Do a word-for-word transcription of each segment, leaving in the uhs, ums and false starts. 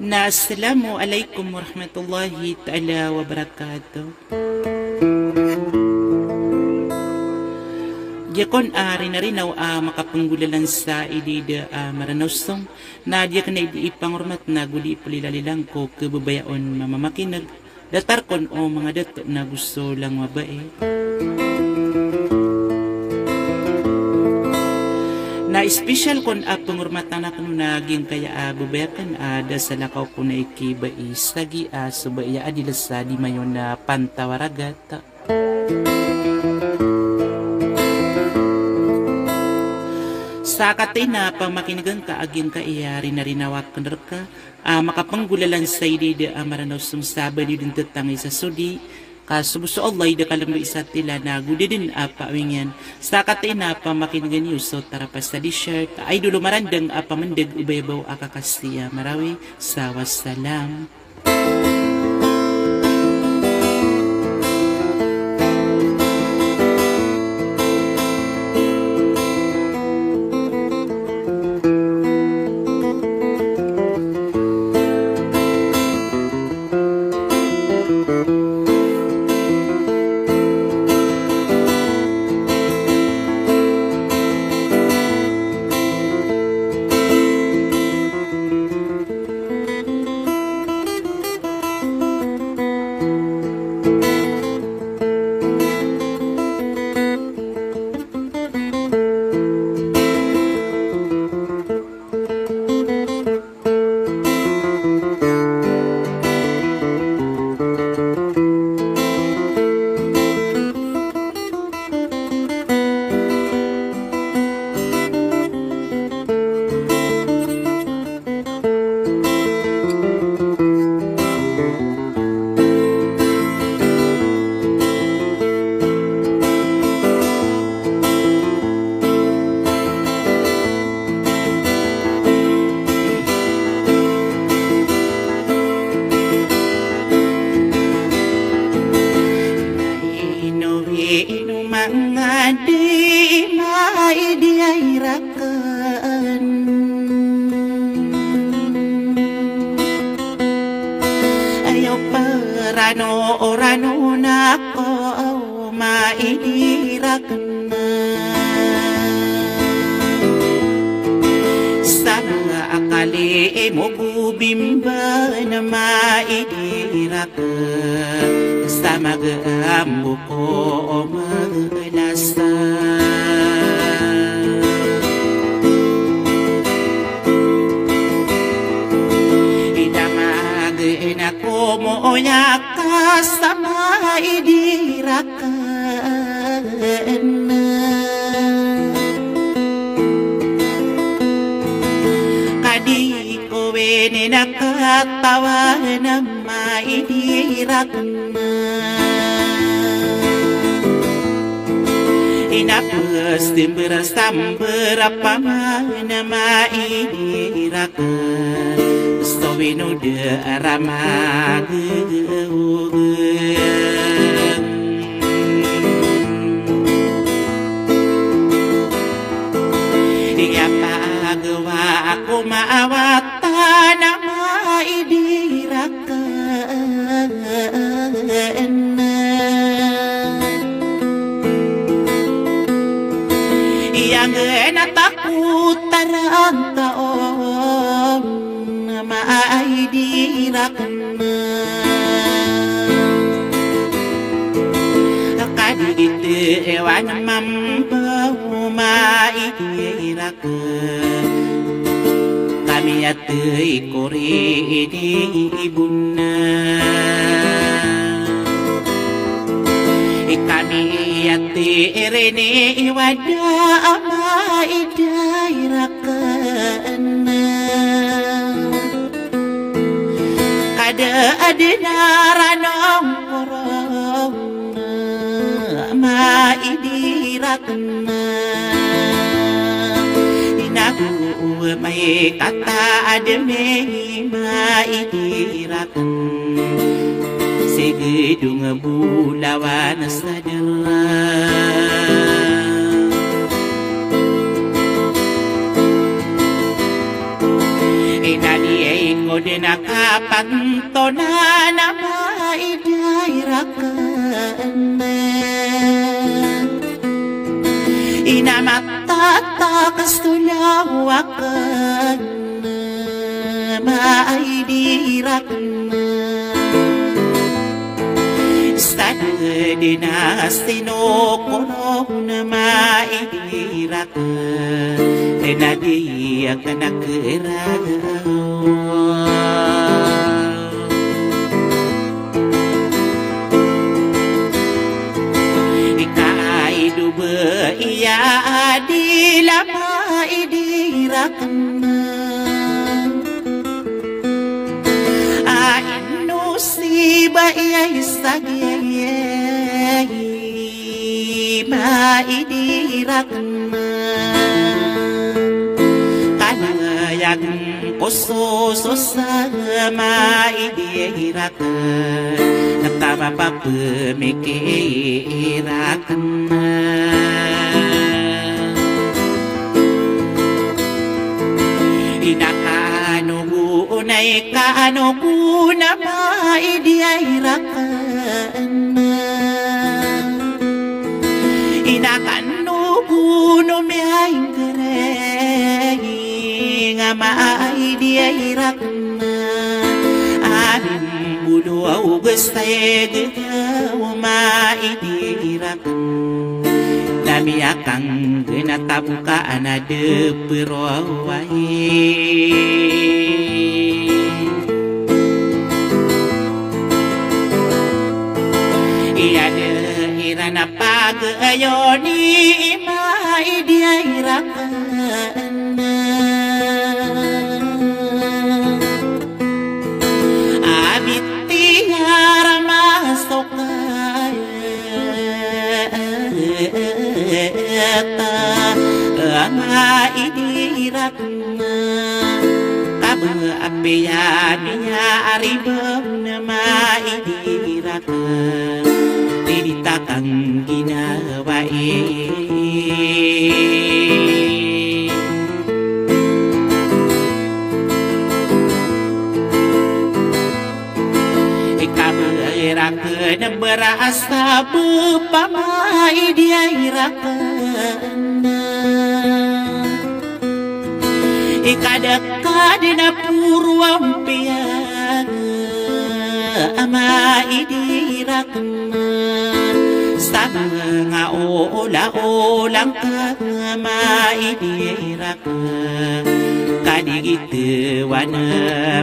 Na, assalamu alaikum warahmatullahi taala wabarakatuh. Giyakon a rinarinaw a makapenggolalan sa idida a Maranao Song, na giyakn i di ipangormat na go di iplilalilang ko khababayaan mamamakineg. Datar kon o manga dato na go so langowa bai. Na special kon a pengormatan akn on a giyangkaya a babay akn a da salakaw kon a ikibai sa giya so bai a adil sa di mayon a pantawaragat. Sa kataya na pamakinegen ka a giyangkaya rinarinaw akn rka a makapenggolalan sa idida a Maranao Song sa bali den tetang isa sodi. Ka so bo so Allah i da kalemba isa tila na go di den a pawingan. Sa kataya na pamakinegen iyo so tarapa sa di share ka ay dolo marandang a pamendeg o bayabaw a kakasi a Marawi sa wassalam. Ino, ino manga di maidi ay rakn. Ayo perano orano nako maidi rakn. Sa manga akali imo go bimban maidi rakn. Sa magaan bo ko o maglasa. Ida magaan ako mo oya ka sa maidi rakn. Ka di ko wini na katawan a maidi rakn. Ina pes timber samber a paman a maidi rakn. Stowino de a ramag. Iya pagawa ako maawatan a maidi rakn. Iya ngena takot tarang taon. Maidi rakn. Ka di iti ewan mambo maidi rakn. Kami ati kori ini ibuna. Kami ati irini iwada a maidi rakn. Kada adina ranong korong maidi rakn. Inago mai kata ademi maidi rakn. Sige dong bolawan sa Ina di ay Odi na kapantona na maidi ay rakn. Ina matatakas tolaw akn maidi rakn. Stad odi na sinokono na maidi rakn. Ina di akn a kiraw. Ika ay doba iya adila maidi rakn. A ino siba iya i sagay maidi rakn. Kanayag ko soso sa maidi rakn. Na ka mapapemikir akn. Ina kanogo na ikanogo na maidi ay rakn. Ina kanogo no miyaingkere nga maidi ay rakn. Amin bolo aw geseg aw maidi rakn. Na miyakanggen a taboka a na depero aw ay. Iya de iran a pagayon i maidi ay rakn. Abit iya ra masokay. Eta a maidi rakn. Kaba apiya miya aribaw na maidi rakn. Di di takang ginawa i. Ika ba irakn a bera a sabap a maidi ay rakn. Ika da ka di na poro a ompiya a maidi rakn. Sa manga olaola ngka a maidi rakn. Ka di gitaw a na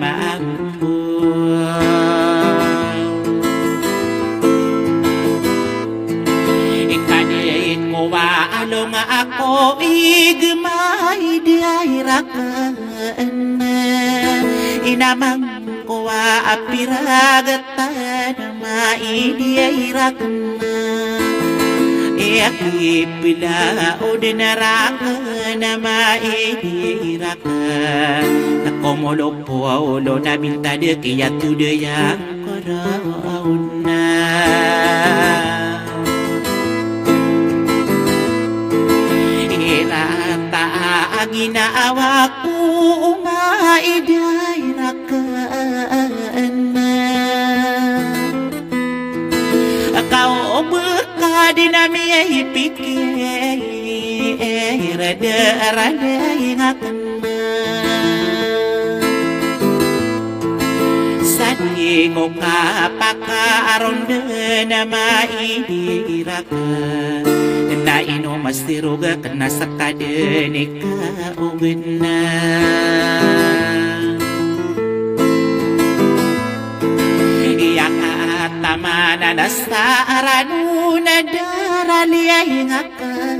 mambo. Ika di ko wa along ako ig maidi ay rakn. Ina mangkowa a piragatan a maidi ay rakn. Iya ki pila o den a rakn a maidi ay rakn. Na komolo po a olo na bintad ki ya tude ya karaw na. Ira ta a ginawa ko o maidi ay rakn. Ka o beka di na miyay pikir da ralay ngakn. Sa di ko kapakaronda na maidi rakn. Na ino masirog akn a seka den i kaogn na. Iya ka taman a nasa a rano na da ralay ngakn.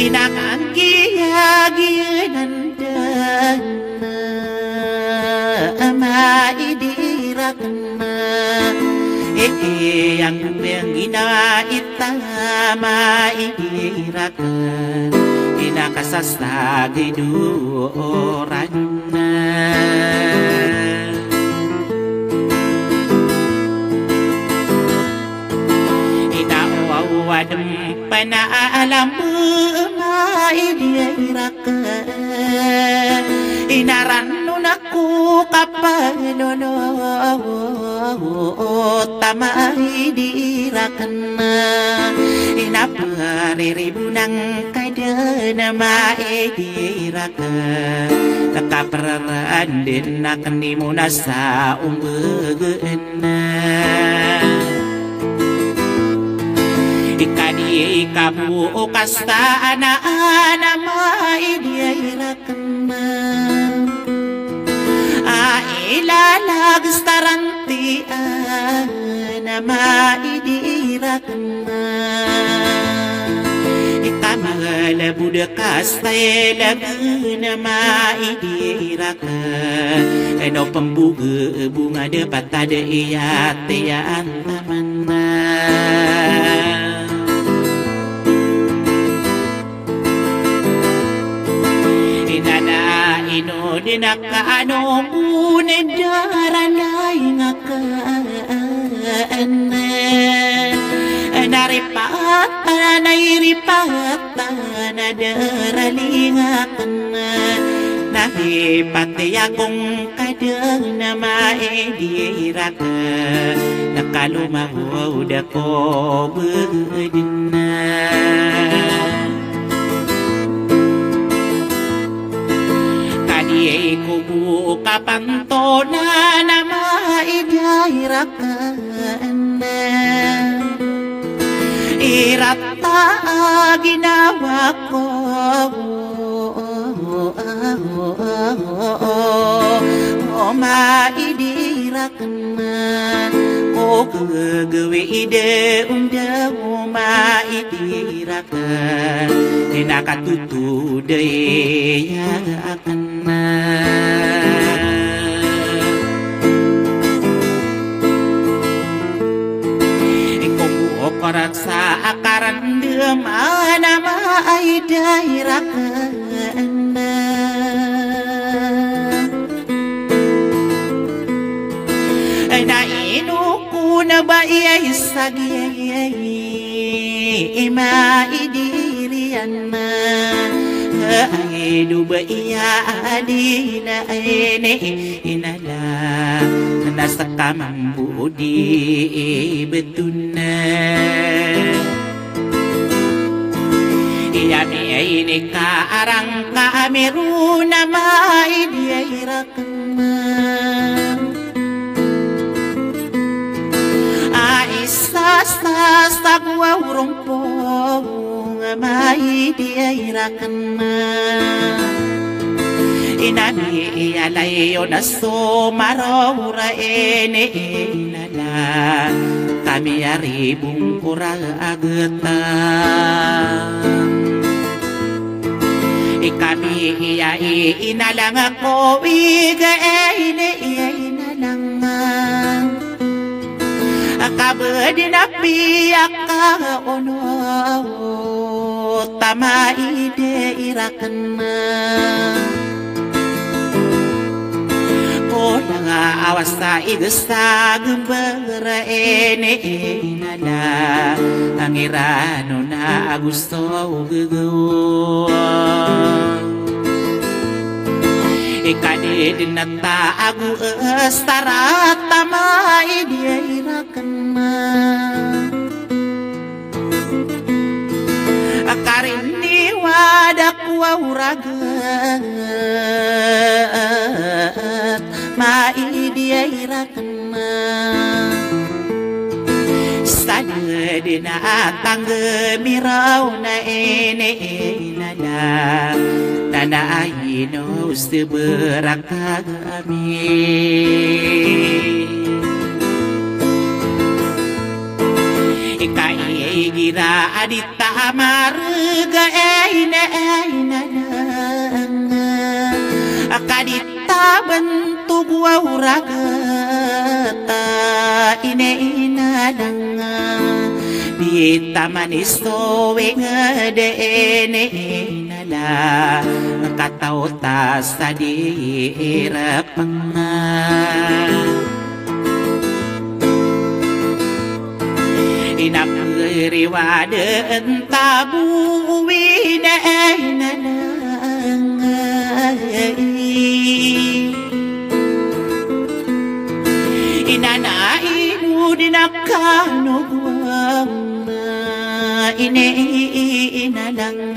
Ina kanggiyagiyanan da a maidi rakn. Eke yang bengina ita maidi rakn. Ina kasasagi doran. Ina owa owa Panalambo ma idi ay raken, inaran o na ko kapalolot a ma idi raken, inapariribonang ka den a ma idi raken, kapererenden aken i mona sa ombegen. Ikadi ikabu o kastaan a na ma idi ay raken, a ilalag staranti a na ma idi raken, ikamagalabod a kasta ilagen a ma idi raken, eno pembog bonga de patad iyat iyat. Inana ino di na kaano ko na daraling aken, na ripat, na iripat na daraling aken, na ipatay akong ka den a ma idi raken, na kalomagod ako beden. Kadi ikobo kapantonan a ma idi raken, irata a ginawa ko o ma idi raken, ko kegawii de onda o ma idi raken, di na katotoday aken. Ikobo ko raksa a karendem a na ma idi raken, na ino ko na ba iyai sagi i ma idi riyan, a ido ba iya adi na ini inala, na seka mambo di betona. Iyami ini ka arang kami ron a ma idi raken, a isa sa sagwa o rompong a ma idi raken. Inami iyalay o na so marora ini inala, kami ari bongkora a geta. Ikami iya i inalang ko iga ini inalang. Akabed na piya ka ono o ta ma idi raken. Ko na nga awasa igesa gembera ini inala, angiran o na ago so gegaw. Ikadi di na ta ago estara ta ma idi raken. Akarin i wada ko a oraget ma idi raken. Sa di na atang gemiraw na ini inala, na na aino seberak kami. Ika igira a di ta marega ina ina lang. Aka di ta bentog a oraget a ina ina lang. Di ta maniso winged ina ina lang. Kataw ta sa di irap Ina pe Riwad ntabo ina ina lang. Ina na ino di na kano gwa ina ina lang.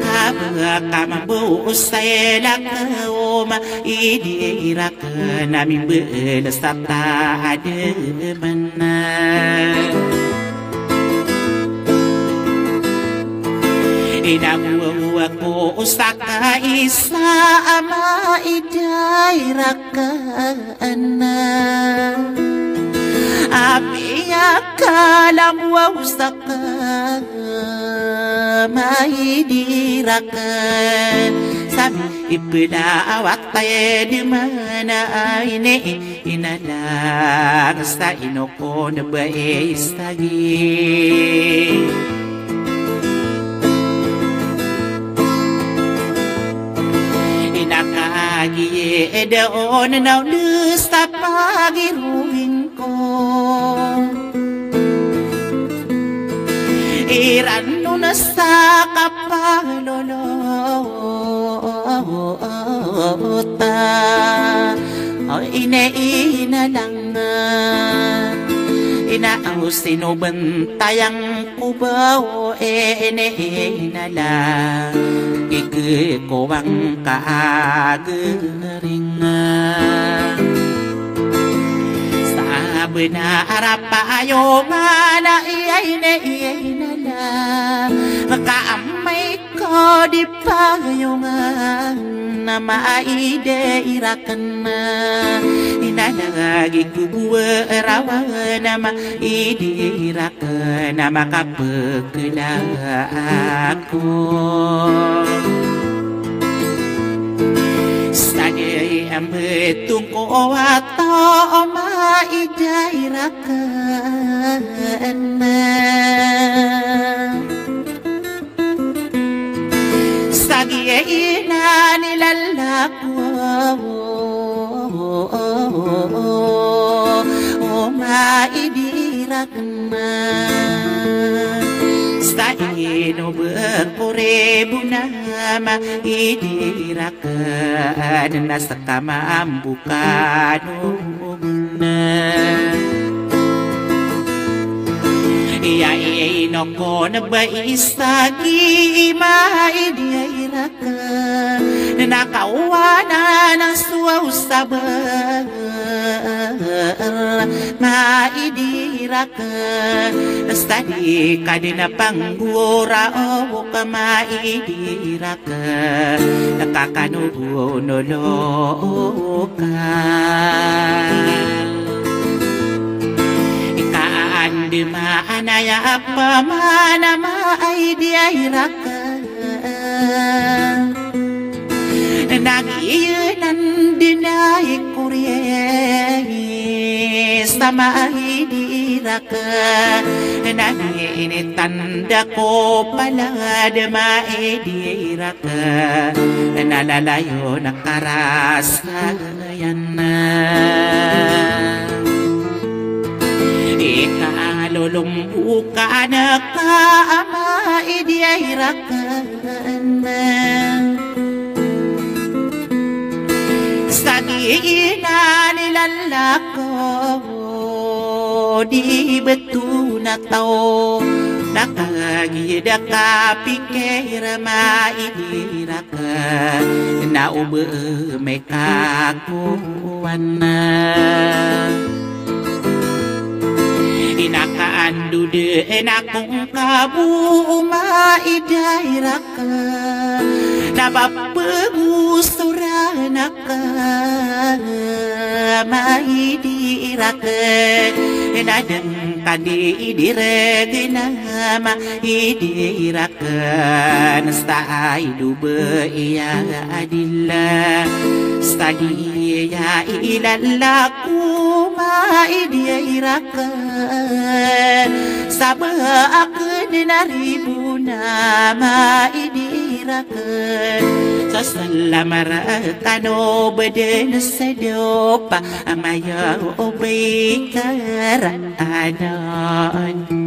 Kaba ka mambo sa ila ka oma idi irak na mimbel sa ta ademan. Ina ko sa ka isa ama idi irak na. Apiya ka lang wa sa ka ama idi irak. Sa mi ipda awat tayo di mana ay ni ina lang sa ino ko na ba istagi. Ina ka giya da on na on sa pagiruin ko. Iran no na sa kapalolota. O ina ina lang. Ina aw sino bantayang ko ba o ina ina lang. Ikekowang ka agering. Sa bena arapa ayo mana iya ina iya ina lang. Maka amay ko di payongan ama idi irak na. Ina lagi ko buwa rawan ama idi irak na makapekela ako. Sa di ambetong ko ato oma idi irak na. Sa giya ina ni lalako oma idi irak na. Sa ino ba ko ribona ama idi irak na. Sa ka mambo kano na. Iya ino ko na ba istagi ima idi irak. Na kawana na suwa o sabar ma idi irak. Sa di ka di na panggora o ka ma idi irak. Kakano bo no lokal. Ika andi ma anaya apa mana ma idi irak. Nagi nandi na ikuriye sama idi irak. Nani ini tanda ko palad ma idi irak. Na lalayo na karasayan. Ika lolombo ka na ka ama idi irak. Sa di ina ni lalako di beto na taw. Na kagiya da kapikir ma idi irak. Na o ba me kakowan. Ina ka ando di ina kong kabo oma idi irak. Na ba pegosora na ka ma idi irak. Na deng ka di idi reg na ma idi irak. Sa ay do ba iya adila. Sa di iya ilalako ma idi irak. Sa ba aken na ribona ma idi irak. Sa salamar kano beden sedopa amaya o ba ikara anon.